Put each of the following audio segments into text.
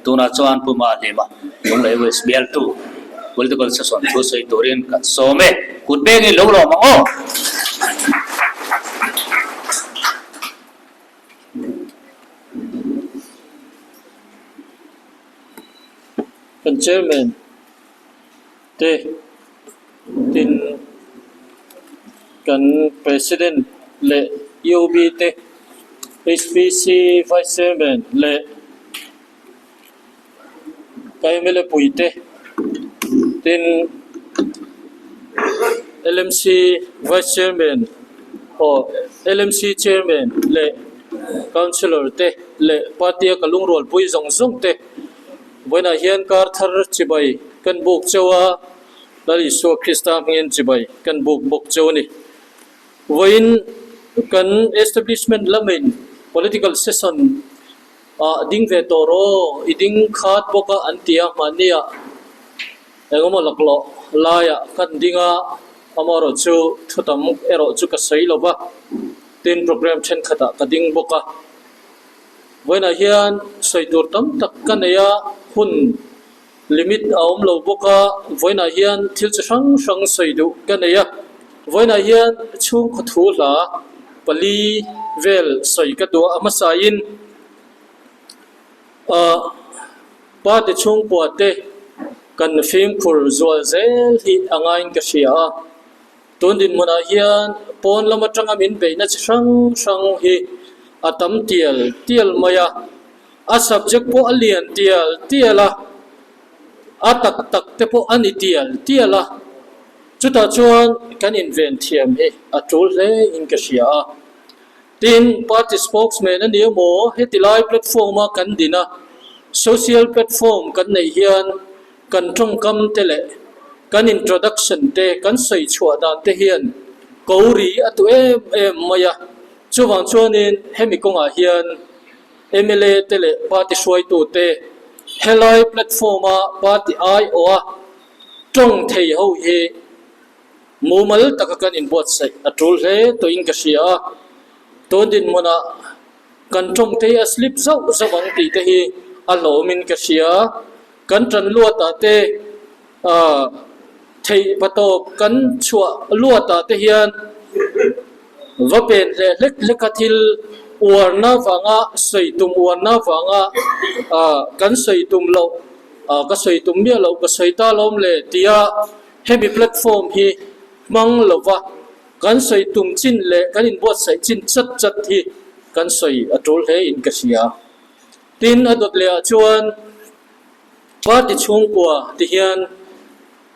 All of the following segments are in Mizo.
Tunah chuan Pu Mahlima, Lunglei West bialtu Political Session thu sawi turin kan sawm e. Kut pengin lo lawm ang aw. Kan Chairman te tin kan President leh UB te HPC Vice Chairman leh ka mla pui te tin LMC Vice Chairman aw LMC Chairman leh Councillor te leh party a ka lungrualpui zawng zawng te. Vawiinah hian kar thar chibai kan buk cheu a, Lal Isua Krista hmingin chibai kan buk bawk cheu a ni. Vawiin kan establishment lamin political session ah ding ve tawh rawh, i ding khat bawk a an ti a, mahniah engemaw laklawh laiah kan ding a, amaherawh chu thu tam erawh chu ka sawi lo va, tin program thenkhatah ka ding bawk a. Vawiinah hian sawi tur tam tak ka nei a, hun limit a awm lo bawk a, vawiinah hian thil chi hrang hrang sawi duh ka nei a, vawiinah hian chhungkaw thu hla pali vel sawi ka duh a, a hmasain ah party chhungkua te kan fimkhur zual zel hi a ngaiin ka hria a. Tun dinhmunah hian pawn lam atanga min beihna chi hrang hrang hi a tam tial tial mai a, a subject pawh a lian tial tial a, a tak tak te pawh a ni tial tial a, chutah chuan kan inven thiam hi a tul hle in ka hria a. Tin, party spokesman a ni emaw heti lai platform a kan din a, social platform kan neih hian Kan tawngkam te leh kan introduction te kan sawi chhuah dan te hian ko ri a tu em em mai a, chuvang chuanin hemi kawngah hian mla te leh party hruaitu te helai platform a party aiawha tawng thei ho hi mumal taka kan inbuatsaih a tul hle tawhin ka hria a, tun dinhmunah kan tawng te hi a slip zauh zauh ang tih te hi a hlawmin ka hria. Kan ṭan luatah te, theih patawp kan chhuah luatah te hian va pen hleh hlek hlek a thil uarna vanga sawi tum uarna vanga kan sawi tum loh, ka sawi tum miah loh ka sawi ta lawm le tia hemi platform hi hmang lova kan sawi tum chin leh kan inbuatsaih chin chat chat hi kan sawi a tul hle in ka hria. Tin, a dawt leh ah chuan party chhungkua ti hian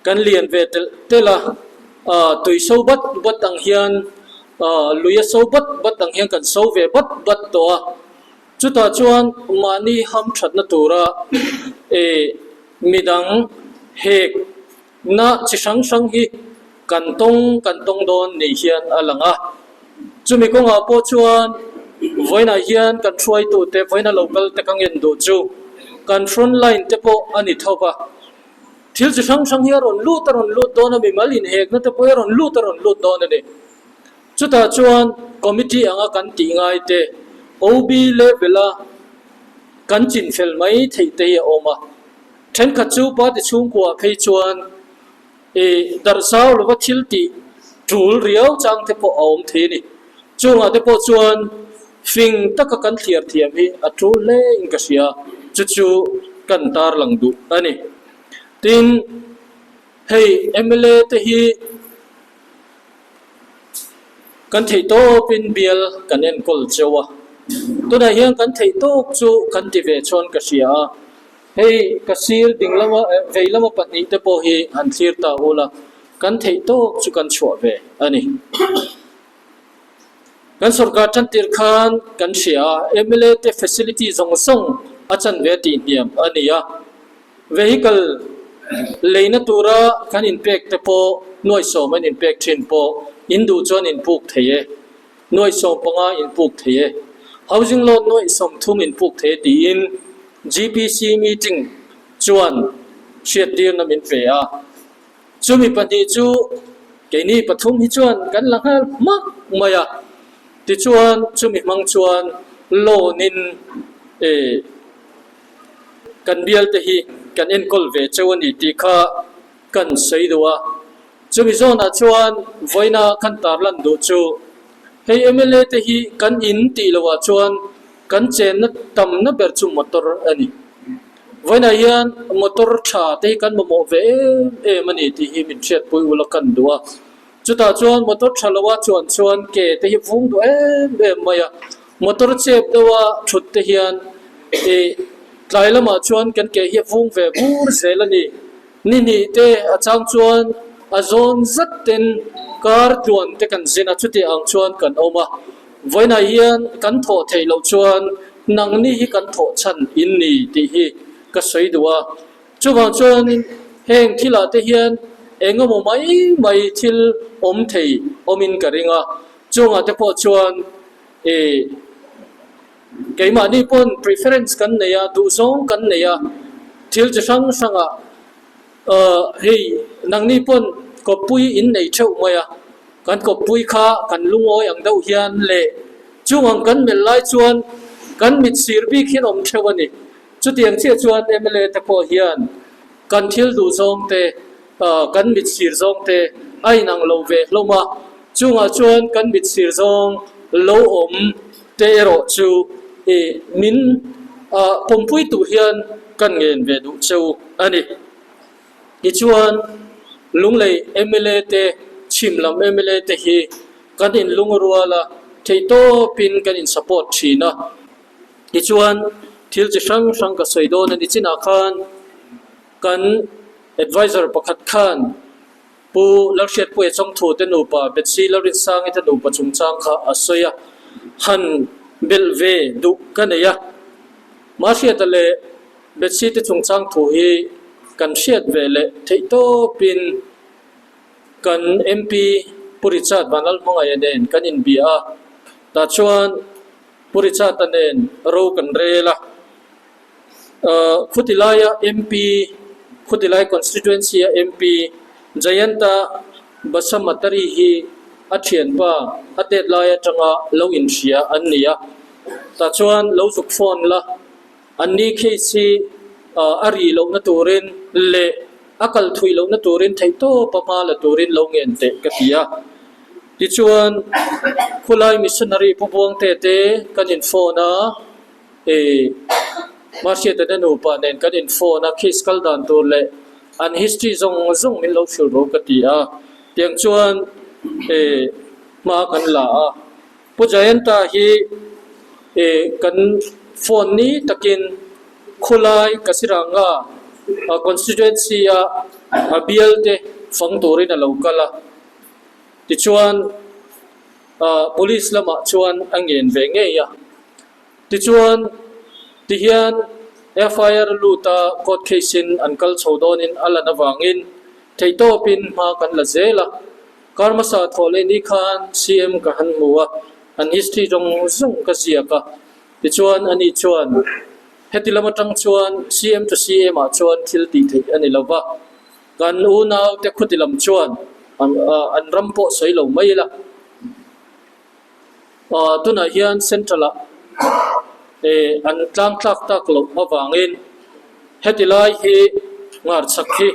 kan lian ve telh telh a, ah tui so bat bat ang hian ah lui a so bat bat ang hian kan so ve bat bat tawh a, chutah chuan mahni ham thatna tura eh midang hek na chi hrang hrang hi kan tawng kan tawng dawn ni hian a lang a. Chumi kawngah pawh chuan vawiinah hian kan hruaitute vawiina local te ka ngen duh chu kan front line te pawh a ni tho va. Thil chi hrang hrang hi a rawn lut a rawn lut dawn a, mimal inhekna te pawh hi a rawn lut a rawn lut dawn a ni. Chutah chuan committee anga kan tih ngai te OB level a kan chinfel mai theih te hi a awm a. Thenkhat chu party chhungkua phei chuan i darh zau lova thil tih tul riau chang te pawh a awm thei a ni. Chungah te pawh chuan fing taka kan thliar thiam hi a tul hle in ka hria, chu chu kan tarlang duh a ni. Tin, hei mla te hi Kan theih tawpin bial kan enkawl cheu a, tunah hian kan theih tawk chu kan ti ve chuan ka hria a, hei ka sir ding lama vei lama pahnih te pawh hi han thlir ta ula, kan theih tawk chu kan chhuah ve a ni. Kan sorkar tantir khan kan hria a, mla te facility zawng zawng a chan ve tih hniam a ni a. Vehicle leina tura kan inpek te pawh nuaihsawm an inpek thin pawh in duh chuan in puk thei e, nuaihsawm panga in puk thei e, housing loan nuaihsawm thum in puk thei e tiin GPC meeting chuan hriattirna min pe a. Chumi pahnih chu keini pathum hi chuan kan la nghal hmak mai a, tichuan chumi hmang chuan loan in eh. kan bial te hi kan enkawl ve cheu a ni tih kha kan sawi duh a. Chumi zawnah chuan vawiina kan tarlan duh chu hei mla te hi kan in tih loah chuan kan chenna tamna ber chu motor a ni. Vawiinah hian motor tha te hi kan mamawh ve em em a ni tih hi min hriatpui ula kan duh a. Chutah chuan motor tha loa chuan chuan ke te hi vung duh em em mai a. Motor chep deuha thut te hian ih tlai lamah chuan kan ke hi a vung ve bur zel a ni. Ni hnih te a chang chuan a zawn zat ten kar tluan te kan zin a, chuti ang chuan kan awm a. Vawiinah hian kan thawh theih loh chuan nangni hi kan thawh chhan in ni tih hi ka sawi duh a. Chuvang chuanin heng thilah te hian eng emaw mai mai thil awm thei awmin ka ring a, chungah te pawh chuan ih keimahni pawn preference kan nei a, duhzawng kan nei a, thil chi hrang hrangah ahh hei nangni pawn kawppui in nei theuh mai a, kan kawppui kha kan lungawi ang deuh hian leh chung ang kan melh lai chuan kan mit sir bik hian awm theuh a ni. Chutiang chiah chuan mla te pawh hian kan thil duh zawng te, kan mit sir zawng te a inang lo ve hlawm a, chungah chuan kan mit sir zawng lo awm te erawh chu min pawmpui tur hian kan ngen ve duh cheu a ni. Tichuan Lunglei mla te, chhim lam mla te hi kan inlungrual a, theihtawpin kan in support thin a. Tichuan, thil chi hrang hrang ka sawi dawn a ni chinah khan kan advisor pakhat khan Pu Lalhriatpuia Chawngthu te nupa Betsy Lalrinsangi te nupa chungchang kha a sawi a, han belh ve duh ka nei a. Mahriata leh Betsy te chungchang thu hi kan hriat ve leh theih tawpin kan MP Pu Richard Vanlalhmangaia nen kan inbia a, tah chuan Pu Richard-a nen ro kan rel a, Khutilaia MP, Khutilai Constituency-a MP Jayanta Basamatari hi a thianpa a tet lai atanga lo inhria an ni a, tah chuan lo zuk phone la, anni case hi a ri lohna turin leh a kal thui lohna turin theihtawpa hma la turin lo ngen teh ka ti a. Tichuan, khulai missionary Pu Buangte te kan in phone a, ih Mahriata te nupa nen kan in phone a, case kal dan tur leh an history zawng zawng min lo hrilh rawh ka ti a, tiang chuan ih hma kan la a. Pu Jayanta hi ih kan phone ni takin khulai Kaziranga constituency a a bial te fang turin a lo kal a. Tichuan, Police lamah chuan a ngen ve ngei a. Tichuan, tihian FIR lut a court case in an kal chho dawnin a lan avangin theihtawpin hma kan la zel a. Kar hmasa thawh leh ni khan CM ka han hmu a, an history zawng zawng ka ziak a. Tichuan, ani chuan heti lam atang chuan CM to CM ah chuan thil tih theih a ni lo va. Kan unaute khuti lam chuan an ram pawh sawi lo mai ila. Tunah hian Central ah an tlang tlak tak loh avangin heti lai hi ngar chak hi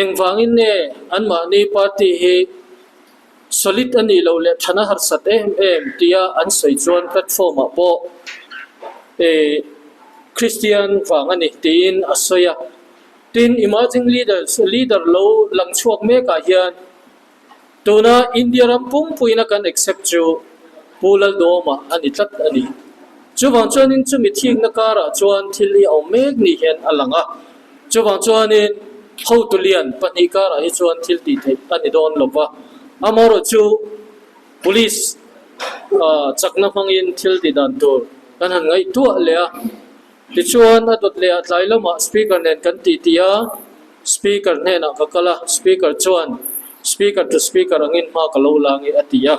engvangin nge anmahni party hi solid a nih loh leh thana harsat em em tia an sawi chuan platform ah pawh Christian vang a ni tiin a sawi a. Tin, emerging leaders, leader lo lang chhuak mekah hian tuna India ram pumpuina kan accept chu Pu Lalduhawma a ni tlat a ni. Chuvang chuanin chumi thikna karah chuan thil hi a awm mek ni hian a lang a. Chuvang chuanin hotu lian pahnih karah hi chuan thil tih theih a ni dawn lo va. Amaherawhchu police chakna hmangin thil tih dan tur kan han ngaihtuah leh a. Tichuan, a dawt leh ah tlai lamah Speaker nen kan tih tih a, Speaker hnenah ka kal a, Speaker chuan Speaker to Speaker angin hma ka lo la nge a ti a.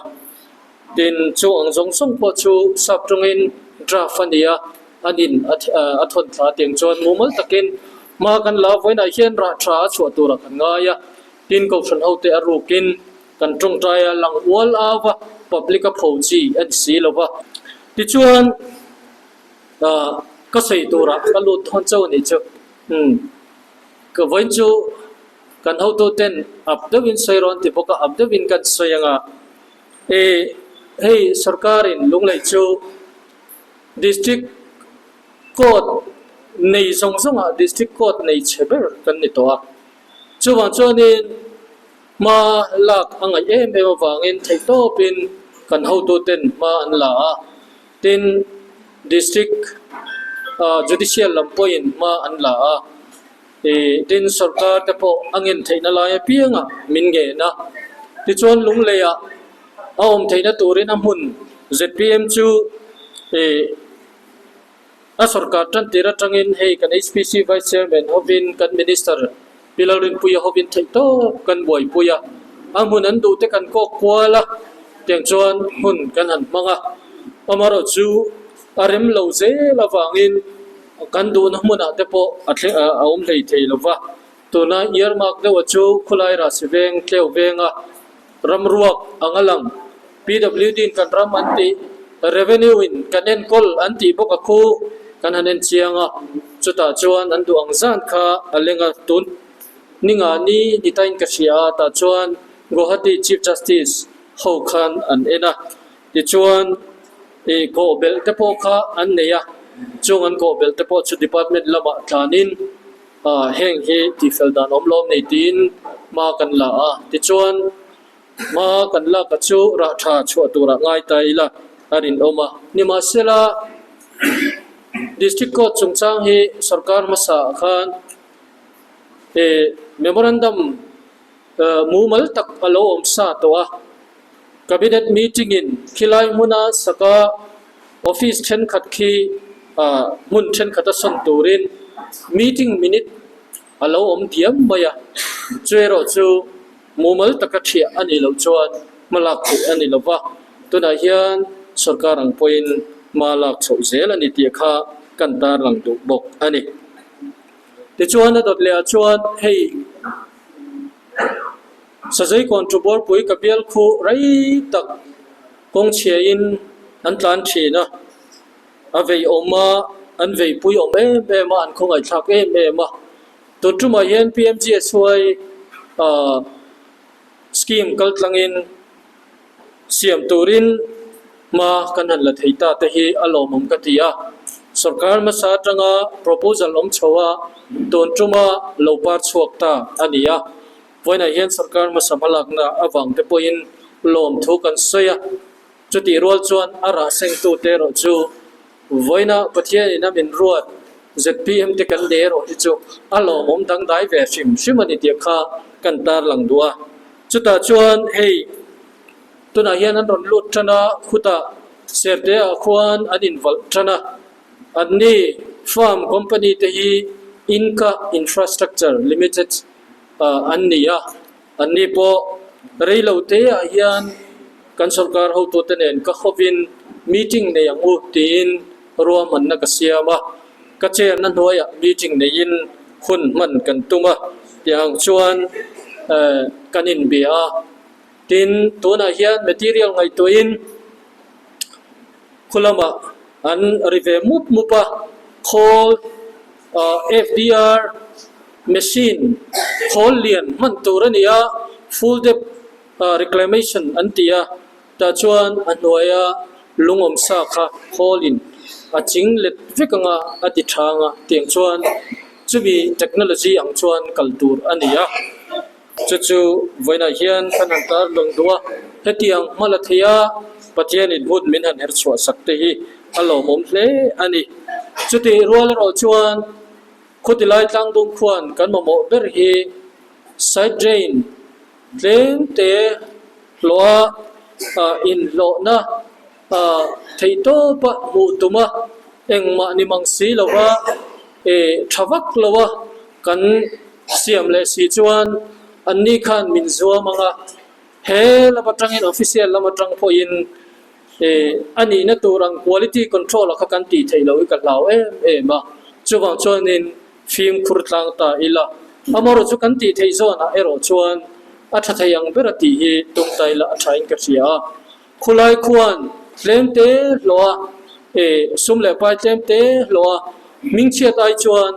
Tin, chu ang zawng zawng pawh chu sap tawngin draft a ni a, an in a thawn thla tiang chuan mumal takin hma kan la vawiinah hian rah tha a chhuah turah kan ngai a, tin Kohhran hote a rukin kan tawngtai a lang ual au va, public a pho chi a ni si lo va. Tichuan. Ka sawi turah ka lut dawn chauh a nih chu. Umm ka vawiin chu kan hotu ten ap deuhin sawi rawn ti bawk a, ap deuhin kan sawi ang a. E hei sorkarin Lunglei chu District Court nei zawng zawngah District Court nei chhe ber kan ni tawh a. Chuvang chuanin hma lak a ngaih em em avangin theihtawpin kan hotuten hma an la a. Tin, District Judicial lam pawhin hma an la a, ih tin sorkar te pawh a ngen theihna lai apiangah min ngen a. Tichuan Lungleiah a awm theihna turin a hmun zpm chu ih a sorkar tantir atangin hei kan HPC Vice Chairman hovin kan Minister Pi Lalrinpuia hovin theihtawp kan buaipui a, a hmun an duh te kan kawk kual a, tiang chuan hmun kan han hmang a, amaherawh chu a rem lo zel avangin kan duhna hmunah te pawh a thleng a awm hlei thei lo va, tuna earmark deuha chu khulai rahsi veng tleu venga ramruak anga lang PWD in kan ram an tih, revenue in kan enkawl an tih bawk a khu kan han en chiang a, chutah chuan an duh ang zan kha a leng a, tun ninga ni ni tain ka hria a, tah chuan Guwahati Chief Justice ho khan an en a, tichuan ih kawh belh te pawh kha an nei a, chung an kawh belh te pawh chu department lamah tlanin heng hi tihfel dan awm lawm nei tiin hma kan la a, tichuan Hma kan lak a chu rah tha chhuah turah ngai ta ila a rinawm a. Nimahsela, District Court chungchang hi sorkar hmasa ah khan eh memorandum mumal tak a lo awm sa tawh a. Cabinet meeting in khilai hmuna saka office thenkhat khi hmun thenkhat a sawn turin meeting minute a lo awm diam mai a. Chu erawh chu Mumal taka thiah a nih loh chuan hma lak theih a ni lo va, tunah hian sorkar ang pawhin hma lak chhoh zel a ni tih kha kan tarlang duh bawk a ni. Tichuan a dawt leh ah chuan hei Sazei Kawnṭubawrpui ka bial khu rei tak kawng chhiain an tlan thin a, a vei awm a, an veipui awm em em a, an khawngaihthlak em em a. Tun tumah hian PMGSY scheme kal tlangin siam turin hma kan han la thei ta te hi a lawmawm ka ti a. Sorkar hmasa atanga proposal awm chho a, tun tuma lo par chhuak ta a ni a. Vawiinah hian sorkar hmasa hmalakna avang te pawhin lawmthu kan sawi a. Chutih rual chuan a rah sengtute erawh chu Vawiina Pathianin a min ruat zpm te kan nei erawh hi chu a lawmawm dangdai ve hrim hrim a ni tih kha kan tarlang duh a. Chutah chuan hei tunah hian an rawn lut tan a, khutah Serte ah khuan an invalh tan a. Anni farm company te hi Inca Infrastructure Limited an ni a. Anni pawh reilo te ah hian kan sorkar hotute nen ka khawpin meeting nei ang u tiin ruahmanna ka siam a, ka chair na hnuaiah meeting neiin hun hman kan tum a tih ang chuan kan inbia a. Tin, tunah hian material ngaihtuahin khu lamah an ri ve mup mup a, khawl FDR machine khawl lian hman tur a ni a, full depth reclamation an ti a, tah chuan a hnuaia lungawm sa kha khawlin a ching let vek anga a ti tha anga tiang chuan chumi technology ang chuan kal tur a ni a. Chu chu vawiinah hian kan han tar lawng duh a, hetiang hma la thei a Pathianin hun min han her chhuah sak te hi a lawmawm hle a ni. Chutih rual erawh chuan khutilai tlangdung khuan kan mamawh ber hi side drain tlem te hlawh a inhlawhna theihtawpa hmuh tum a, engmah ni mang si lova tha vak lo a kan siam leh si chuan anni khan min zuam ang a, he lam atangin official lam atang pawhin a nihna tur ang quality control a kha kan tih theih loh hi ka hlau em em a, chuvang chuanin fimkhur tlang ta ila, amaherawh chu kan tih theih zawnah erawh chuan a tha thei ang ber a tih hi tum ta ila a thain ka hria a. Khulai khuan tlem te hlawh a, sum leh pai tlem te hlawh a. Hmingchhiat ai chuan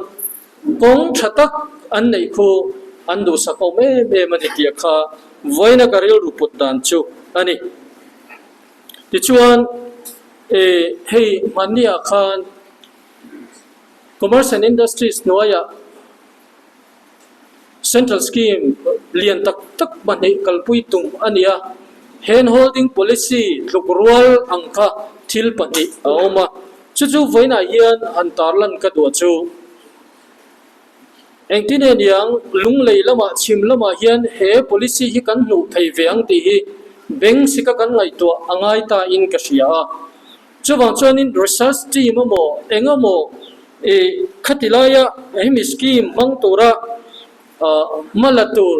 kawng tha tak an neih khu an duhsak awm em em a ni tih kha vawiina ka rilru put dan chu a ni. Tichuan, hei hmanniah khan Commerce and Industries hnuaiah Central Scheme lian tak tak pahnih kalpui tum a ni a, Hand Holding Policy tluk rual ang kha thil pahnih a awm a, chu chu vawiinah hian han tarlan ka duh chu. Engtin nge niang lunglei lamah chhim lamah hian he policy hi kan hmuh thei ve ang tih hi bank sika kan ngaihtuah a ngai ta in ka hria a. Chuvang chuanin research team emaw eng emaw ih khati laia hemi scheme hmang tura hma la tur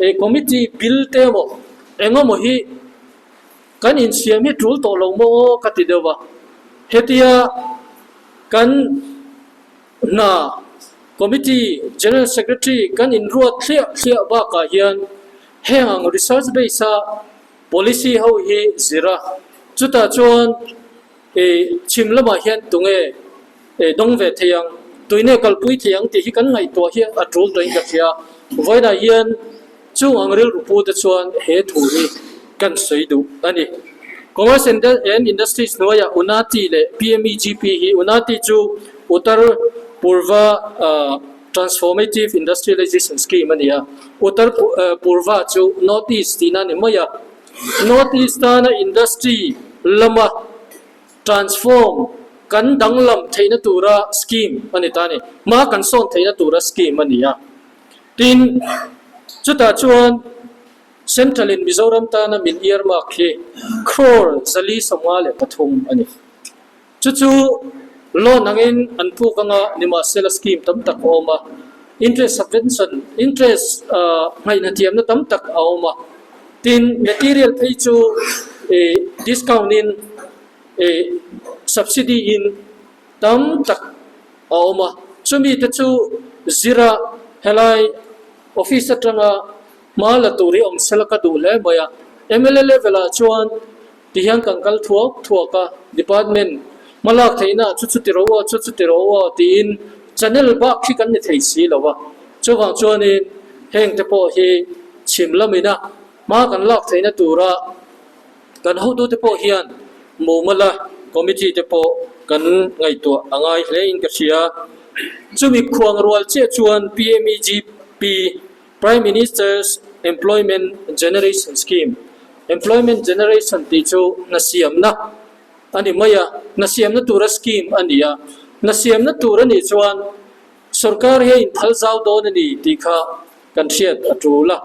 ih committee bill te emaw eng emaw hi kan insiam hi tul tawh lo maw ka ti deuh a. Hetia kan hna committee general secretary kan inruat thliah thliah bakah hian heng ang research base a Policy ho hi zir a, chutah chuan ih chhim lamah hian tunge ih dawng ve thei ang, tuine kalpui thei ang tih hi kan ngaihtuah hi a tul tawhin ka hria. Vawiinah hian chung ang rilru pu te chuan he thu hi kan sawi duh a ni. Commerce and Industries hnuaiah Unati leh PMEGP hi Unati chu Uttar Purva Transformative Industrialization Scheme a ni a, Uttar Purva chu North East tihna a ni mai a. North East tana industry lama transform kan danglam theihna tura scheme a ni ta a ni. Hma kan sawn theihna tura scheme a ni a. Tin, chutah chuan Central in Mizoram tana min earmark hi crore 453 a ni. Chu chu loan angin an puk anga nimahsela scheme tam tak a awm a, interest subvention, interest ngaihna thiamna tam tak a awm a. Tin, material phei chu ih discount in ih subsidy in tam tak a awm a. Chumi te chu zira helai office atanga hma la tur hi awm sela ka duh hle mai a. Mla level ah chuan Ti hian kan kal thuak thuak a, department hma lak theihna ah chu chu ti rawh aw, chu chu ti rawh aw tiin channel bak khi kan ni thei si lo a. Chuvang chuanin heng te pawh hi chhim lamina hma kan lak theihna tura kan hotute pawh hian mumal a committee te pawh kan ngaihtuah a ngai hle in ka hria. Chumi khuang rual chiah chuan PMEGP Prime Minister's Employment Generation Scheme, Employment Generation tih chu hna siamna a ni mai a, hna siamna tura scheme a ni a. Hna siamna tur a nih chuan sorkar hi a inphal zau dawn a ni tih kha kan hriat a tul a.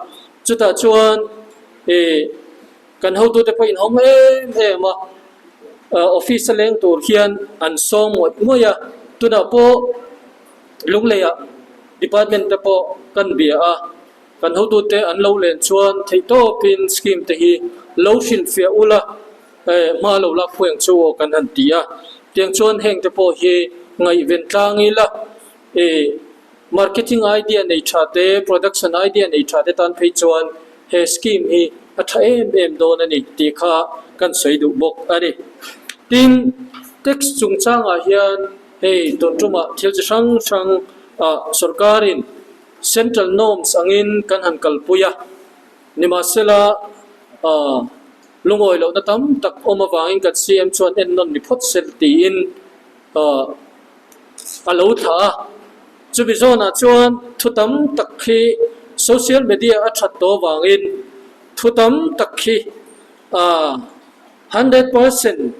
Chutah chuan ih kan hotute pawh inhawng em em a, office a leng tur hian an sawm ngawih ngawih a. Tunah pawh Lungleiah department te pawh kan bia a, kan hotute an lo len chuan theihtawpin scheme te hi lo hrilhfiah ula hma lo lak phu eng chu aw kan han ti a. Tiang chuan heng te pawh hi ngaihven tlang ila marketing idea nei tha te, production idea nei tha te tan phei chuan he scheme hi a tha em em dawn a ni tih kha kan sawi duh bawk a ni. Tin, tax chungchangah hian Hei tun tumah thil chi hrang hrang ah sorkarin central norms angin kan han kalpui a, nimahsela ah lungawi lohna tam tak awm avangin kan CM chuan ennawn ni phawt sel tiin ah a lo thlah a. Chumi zawnah chuan thu tam tak khi social media a that tawh avangin thu tam tak khi ah 100%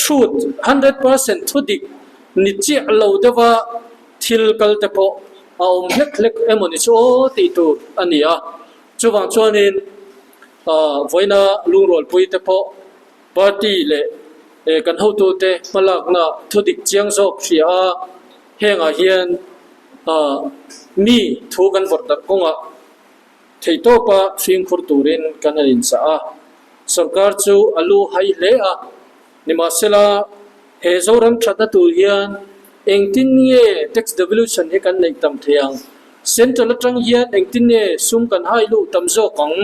Truth, 100% thu dik ni chiah lo deuha thil kal te pawh a awm hlek hlek emaw ni chu aw tih tur a ni a. Chuvang chuanin vawiina lungrualpui te pawh party leh kan hotute hmalakna thu dik chiang zawk hria a, hengah hian mi thu kan vawrh darh kawngah Theihtawpa fimkhur turin kan han inchah a, sorkar chu a lu hai hle a, nimahsela he Zoram thatna tur hian engtin nge tax devolution hi kan neih tam thei ang, central atang hian engtin nge sum kan hai luh tam zawk ang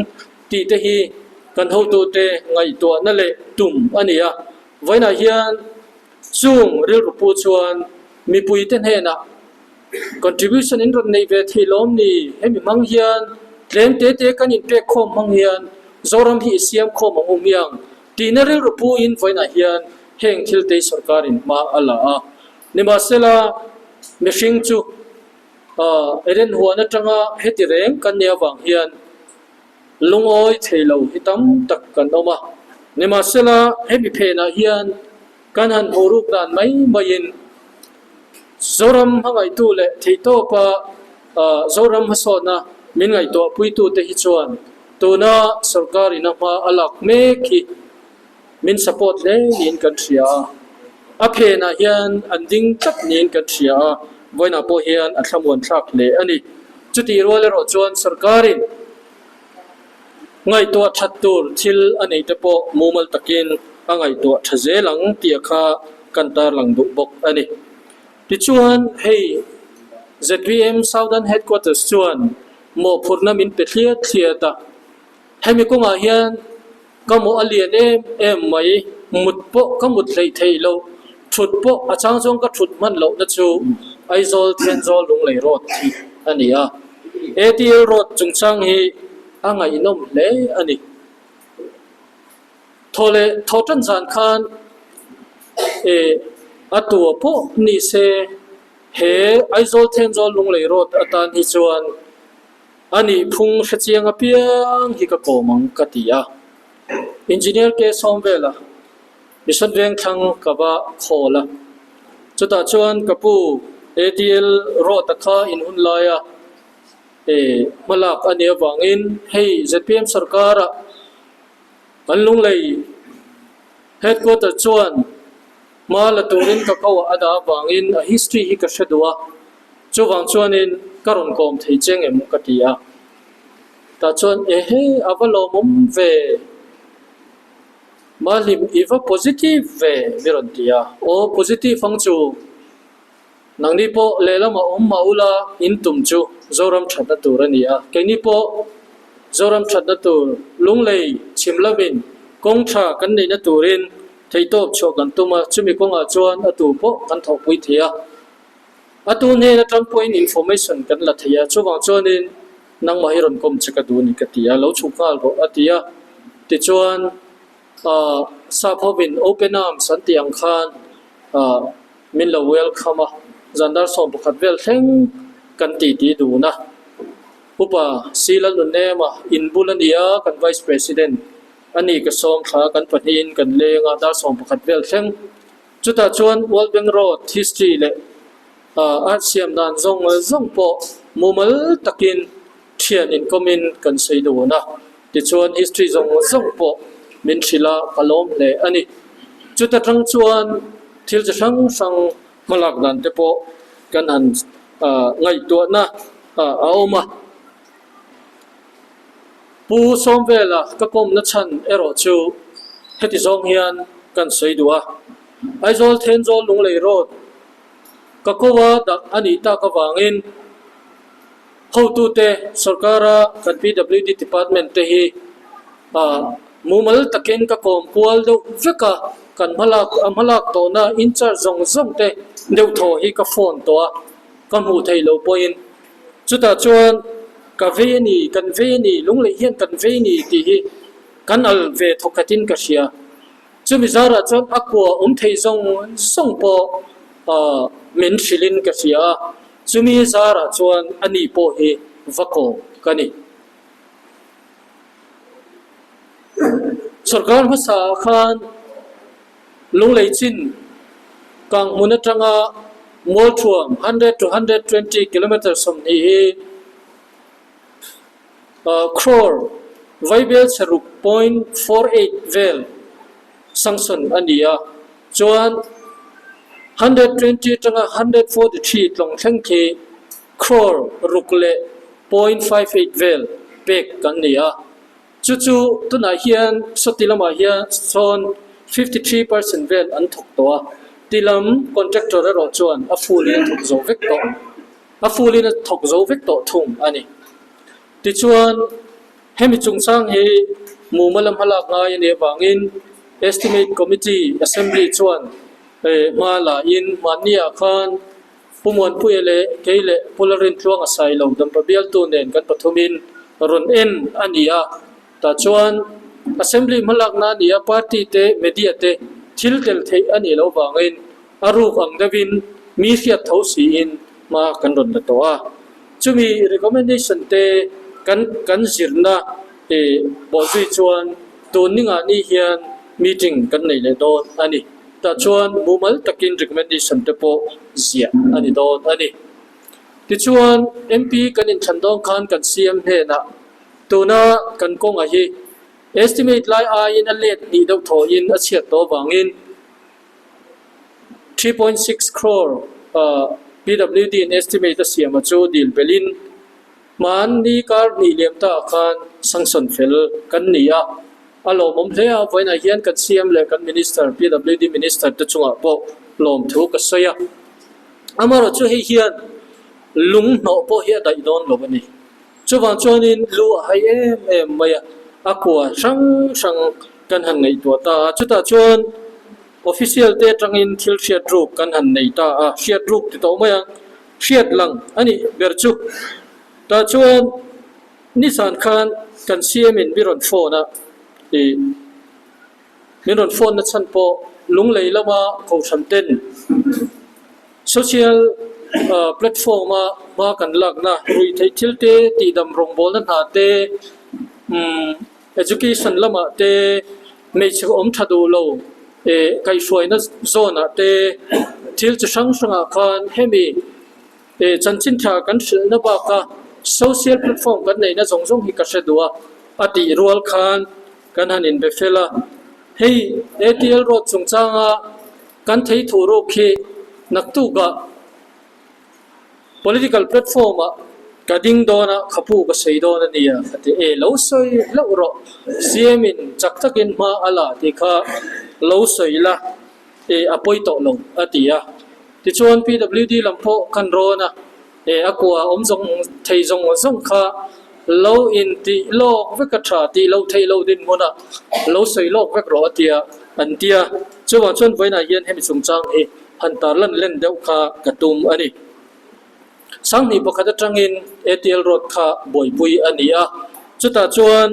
tih te hi kan hotute ngaihtuahna leh tum a ni a, vawiinah hian chung rilru pu chuan. Mipuite hnenah contribution in rawn nei ve thei lawm ni? Hemi hmang hian tlem te te kan inpek khawm hmang hian Zoram hi i siam khawm ang u miang tihna rilru puin vawiinah hian heng thil te sorkarin hma a la a. Nimahsela, mihring chu Eden huan atanga heti reng kan nih avang hian lungawi thei lo hi tam tak kan awm a. Nimahsela, hemi phenah hian kan han hmuh ruk dan mai maiin Zoram hmangaihtu leh theihtawpa Zoram hmasawna min ngaihtuahpuitute hi chuan tuna sorkar ina hma a lak mek hi min support hle niin kan hria a, a phenah hian an ding tlat niin kan hria a, vawiinah pawh hian a thlamuan thlak hle a ni. Chutih rual erawh chuan sorkarin ngaihtuah that tur thil a neih te pawh mumal takin a ngaihtuah tha zel ang tih a kha kan tarlang duh bawk a ni. Tichuan hei zpm Southern Headquarters chuan mawhphurhna min pe thliat thliat a, hemi kawngah hian Ka mawh a lian em em mai, mut pawh ka mut hleih theih loh, thut pawh a chang chuan ka thut hman lohna chu Aizawl Thenzawl Lunglei Road hi a ni a. ATL Road chungchang hi a ngaihnawm hle a ni. Thaw leh thaw tan zan khan e a tua pawh ni se he Aizawl Thenzawl Lunglei Road atan hi chuan A nih phung hrechiang apiang hi ka kawm ang ka ti a. Engineer ke sawm vela Mission Vengthlang ka va khawl a. Chutah chuan ka pu ATL road a kha in hun laia e hmalak a nih avangin hei zpm sarkara kan Lunglei headquarter chuan hma la turin ka ko ah a dah avangin a history hi ka hre duh a. Chuvang chuanin ka rawn kawm thei che ngem ka ti a. Tah chuan ehe a va lawmawm ve, Mahlim i va positive ve mi rawn ti a. Aw positive ang chu, nangni pawh lehlamah awm mah ula in tum chu Zoram thatna tur a ni a, keini pawh Zoram thatna tur Lunglei chhim lamin kawng tha kan neihna turin theihtawp chhuah kan tum a, chumi kawngah chuan a tu pawh kan thawhpui thei a. A tu hnen atang pawhin information kan la thei a, chuvang chuanin nangmah hi rawn kawm che ka duh a ni ka ti a, lo chhuk nghal rawh a ti a. Tichuan ah sap hovin open arms an tih ang khan ah min lo welcome a, zandar 11 vel thleng kan titi dun a. Upa Silalnunema inbul a ni a, kan Vice President a ni ka sawm thla a, kan pahnihin kan leng a, dar 11 vel thleng. Chutah chuan World Bank Road history leh a siam dan zawng zawng pawh mumal takin thian inkawmin kan sawi dun a. Tichuan history zawng zawng pawh min hrilh a, ka lawm hle a ni. Chuta tang chuan thil chi hrang hrang hmalak dan te pawh kan han ngaihtuahna a awm a. Pu Sawmvela ka kawmna chhan erawh chu heti zawng hian kan sawi duh a, Aizawl Thenzawl Lunglei Road ka ko a dah a nih tak avangin hotute sorkara kan PWD department te hi mumal takin ka kawm kual deuh vek a, kan hmalak a hmalak tawhna incharge zawng zawng te deuh thaw hi ka phone tawh a, ka hmuh theih loh pawhin Chutah chuan ka vei a ni, kan vei a ni, lunglei hian kan vei a ni tih hi kan al ve thawkhatin ka hria. Chumi zarah chuan a kua awm thei zawng zawng pawh min hrilhin ka hria a, chumi zarah chuan a ni pawh hi va kawm ka ni. Sorkar hmasa ah khan Lunglei chin kang hmun atanga Mualthuam 100 to 120 kilometre 20 hi crore vaibel chheruk .48 vel sanction a ni a, chuan 120 atanga 143 tlawng thleng khi crore ruk leh .58 vel pek kan ni a. Chu chu tunah hian sawti lamah hian sawn 53% vel an thawk tawh a, ti lam contractor erawh chuan a full in a thawk zo vek tawh, a full in a thawk zo vek tawh thung a ni. Tichuan hemi chungchang hi mumal a hmalak ngai a nih avangin Estimate Committee Assembly chuan hma la in mahniah khan. Pu Muanpuia leh kei leh Pu Lalrintluanga Sailo Dampa bialtu nen kan pathumin rawn en a ni a. Tah chuan Assembly hmalakna a ni a, party te, media te thil tel theih a nih loh vangin a ruk ang deuhin mi hriat tho siin hma kan rawn la tawh a. Chumi recommendation te kan kan zirna bawhzui chuan tun ningah ni hian meeting kan nei leh dawn a ni. Tah chuan mumal takin recommendation te pawh ziah a ni dawn a ni. Tichuan MP kan inthlan dawn khan kan CM hnenah tuna kan kawnga hi estimate lai aiin a let hnih deuh thawhin a chhiat tawh avangin 3.6 crore PWD in estimate a siam a chu dil belhin hmanni kar hnih liam ta ah khan sanction fel kan ni a, a lawmawm hle a, vawiinah hian kan CM leh kan Minister PWD Minister te chungah pawh lawmthu ka sawi a, amaherawh chu hei hian lung hnawh pawh hi a daih dawn lo a ni. Chuvang chuanin lu a hai em em mai a, a kua hrang hrang kan han ngaihtuah ta a, chutah chuan official te atangin thil hriat ruk kan han nei ta a, hriat ruk ti tawh mai ang, hriat lang a nih ber chu. Tah chuan nizan khan kan CM in mi rawn phone a, ih min rawn phone na chhan pawh Lunglei lama Kohhran ten Social platform a hma kan lakna ruih theih thil te tihdam rawngbawlna hna te education lamah te hmeichhe awm tha duh lo eh kaihhruaina zawn ah te thil chi hrang hrangah khan hemi eh chanchin tha kan hrilhna baka social platform kan neihna zawng zawng hi ka hre duh a a tih rual khan kan han inbe fel a hei ATL road chungchanga Kan thei thu ruk hi naktukah political platform ah ka ding dawn a, khapu ka sawi dawn a nia ka ti. E lo sawi hlauh rawh, CM in chak takin hma a la tih kha lo sawi la, e a pawi tawh lo a ti a. Tichuan PWD lam pawh kan rawn a, e a kua awm zawng thei zawng zawng kha lo intih lawk vek a tha tih loh theih loh dinhmunah lo sawi lawk vek rawh a tia an ti a. Chuvang chuan vawiinah hian hemi chungchang hi han tarlan len deuh kha ka tum a ni. Sanghnih pakhat atangin ATL Road kha buaipui a ni a, chutah chuan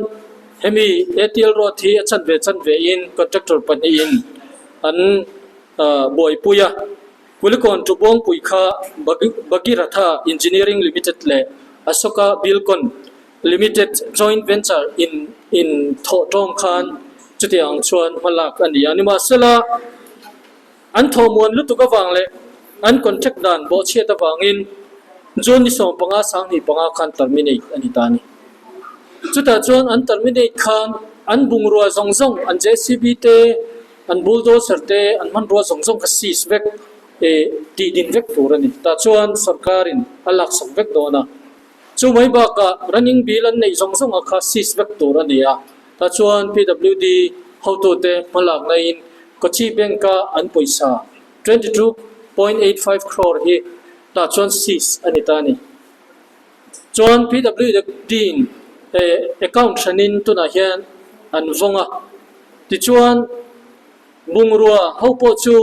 hemi ATL Road hi a chanve chanve in contractor pahnihin an buaipui a. Kulikawn Tubuangpui kha Bhagiratha Engineering Limited leh Ashoka Buildcon Limited joint venture in in thawh tawng khan chutiang chuan hma lak a ni a. Nimahsela, an thawhmuan lutuk avang leh an contract dan bawhchhiat avangin June ni 15 25 khan terminate a ni ta a ni. Chutah chuan an terminate khan an bungrua zawng zawng an JCB te, An bulldozer te an hmanrua zawng zawng kha seize vek eh tih din vek tur a ni. Tah chuan sorkarin a laksak vek dawn a. Chu mai bakah running bill an neih zawng zawng a kha seize vek tur a ni a. Tah chuan PWD hotute hmalakna in Kochi Bank a an pawisa 22.85 crore hi tah chuan seize a ni ta a ni. Chuan PWD in account hranin tunah hian an vawng a, tichuan bungrua ho pawh chu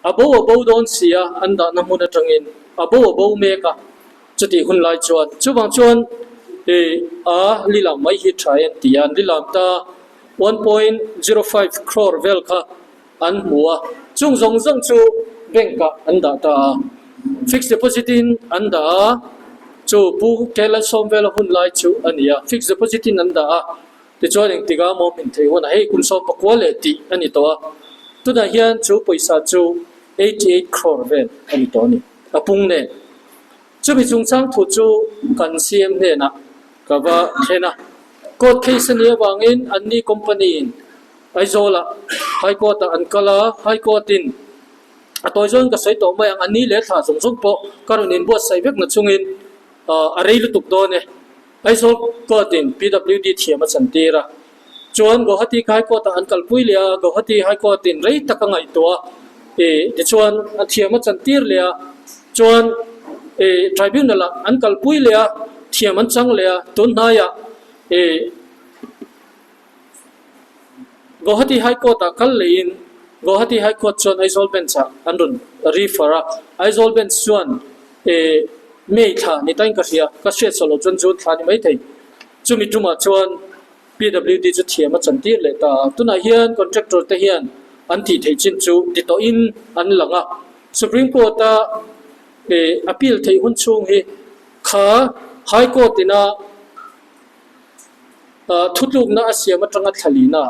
a bo a bo dawn si a, an dahna hmun atangin a bo a bo mek a, chutih hun lai chuan chuvang chuan a lilam mai hi tha e an ti a, an lilam ta 1.05 crore vel kha an hmu a, chung zawng zawng chu bank ah an dah ta a, fixed deposit in an dah a, chu Pu Kailasawm vela hun lai chu a ni a, fixed deposit in an dah a, tichuan engtik a maw min theih hunah hei kum 19 leh tih a ni tawh a, tunah hian chu pawisa chu 88 crore vel a ni tawh a ni, a pung nen. Chumi chungchang thu chu kan CM hnenah ka va thlen a, court case a nih avangin anni company in Aizawlah High Court ah an kal a, High Court in a tawi zawngin ka sawi tawh mai ang, a ni leh thla zawng zawng pawh ka rawn inbuatsaih vek na chungin a rei lutuk dawn e. Aizawl Court in PWD thiam a chantir a, chuan Guwahati High Court ah an kalpui leh a, Guwahati High Court in rei tak a ngaihtuah a, ih tichuan a thiam a chantir leh a, chuan ih Tribunal ah an kalpui leh a, thiam an chang leh a, tun hnaiah ih. Guwahati High Court ah kal leiin Guwahati High Court chuan Aizawl Bench ah an rawn refer a. Aizawl Bench chuan eh May thla ni tain ka hria, ka hriat sawh loh chuan June thla ni maithei. Chumi tumah chuan PWD chu thiam a chantir leh ta a. Tunah hian contractor te hian an tih theih chin chu ti tawhin an lang a. Supreme Court a eh appeal theih hun chhung hi kha High Court ina Thutlukna a siam atanga thlalina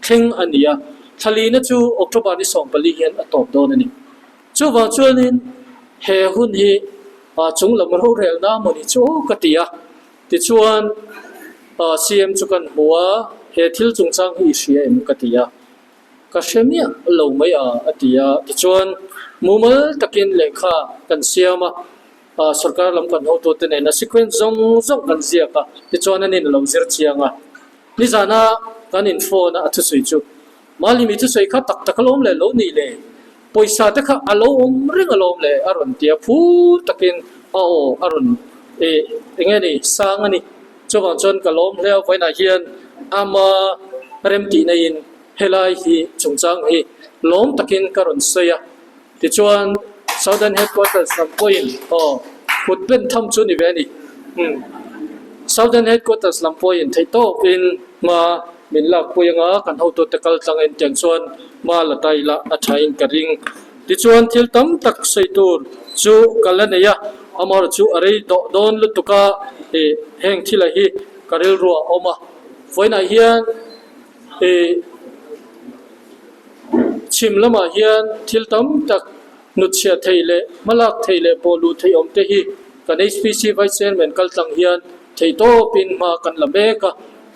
thleng a ni a, thlalina chu October ni 14 hian a tawp dawn a ni. Chuvang chuanin he hun hi chung lam rorelna maw ni chu ka ti a, tichuan CM chu kan hmu a, he thil chungchang hi i hria em ka ti a, ka hre miah lo mai a a ti a, tichuan mumal takin lehkha kan siam a. Sorkar lam kan hotute nena sequence zawng zawng kan ziak a, tichuan an in lo zir chiang a. Nizana kan in phone a a thusawi chu, Malimi thusawi kha tak tak alawm le lo nih le, pawisa te kha a lo awm reng alawm le a rawn ti a, phur takin a aw a rawn eh eng nge ni sang a ni. Chuvang chuan ka lawm hle a, vawiinah hian ama remtih neiin helai hi chungchang hi lawm takin ka rawn sawi a. Tichuan, Southern Headquarters lam pawhin aw, kut ben tham chu ni ve a ni. Umm. Southern Headquarters lam pawhin theih tawkin hma min lakpui anga kan hotute kal tlangin tiang chuan hma la ta ila a thain ka ring. Tichuan, thil tam tak sawi tur chu ka la nei a, amaherawhchu chu a rei dawh dawn lutuk a, ih heng thila hi ka rilruah a awm a. Vawiinah hian ih. Chhim lamah hian thil tam tak hnutchhiah theih leh hmalak theih leh pawh luh theih awm te hi kan HPC Vice Chairman kal tlang hian theihtawpin hma kan la mek a.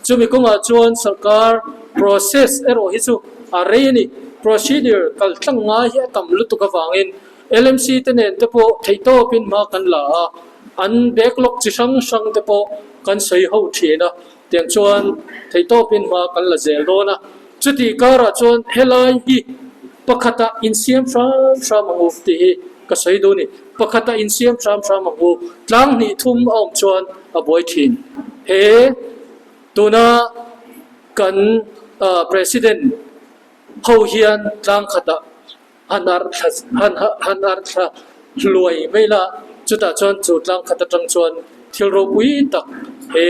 Chumi kawngah chuan sarkar process erawh hi chu a rei a ni. Procedure kal tlang ngai hi a tam lutuk avangin LMC te nen te pawh theihtawpin hma kan la a, an backlog chi hrang hrang te pawh kan sawi ho thin a. Tiang chuan theihtawpin hma kan la zel dawn a, chutih karah chuan helai hi pakhata insiam hram hram ang u tih hi ka sawi duh a ni. Pakhata insiam hram hram ang u, tlang hnih thum a awm chuan a buai thin. He tuna kan President ho hian tlang khatah han arh thla han han arh thla hluai mai la, chutah chuan chu tlang khat atang chuan thil ropui tak he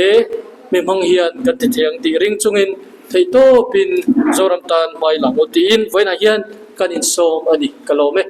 mi hmang hian kan ti thei ang tih ring chungin theihtawpin Zoram tan hmai lang u tiin vawiinah hian kan insawm a ni ka lawm e.